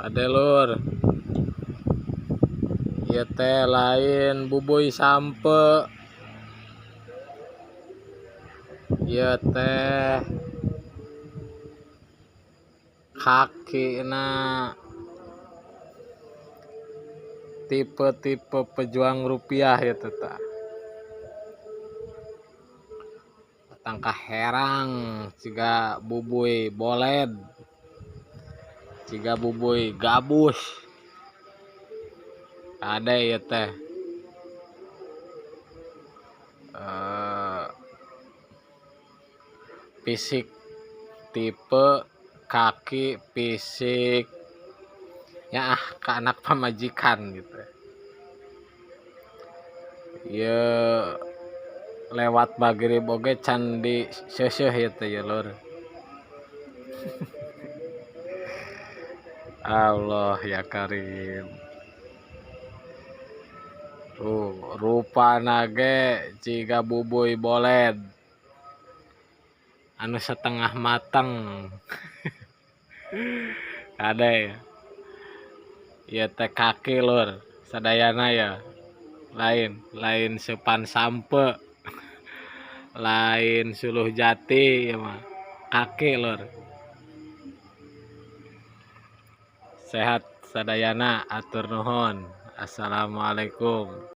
Ade lur, ieu teh lain bubuy sampe, ieu teh kakina tipe-tipe pejuang rupiah ieu teh tah. Tangkah herang siga bubuy boled, siga bubuy gabus. Kade ieu teh fisik tipe kaki fisik ya ke anak pamajikan gitu. Ieu lewat magrib oge can di seuseuh ieu teh ya lur. Allah ya Karim. Tuh rupana ge jiga bubuy boled anu setengah mateng. Kade ieu teh kaki lur sadayana ya. Lain sepan sampe, lain suluh jati ieu mah kaki lur. Sehat sadayana, atur nuhun. Assalamualaikum.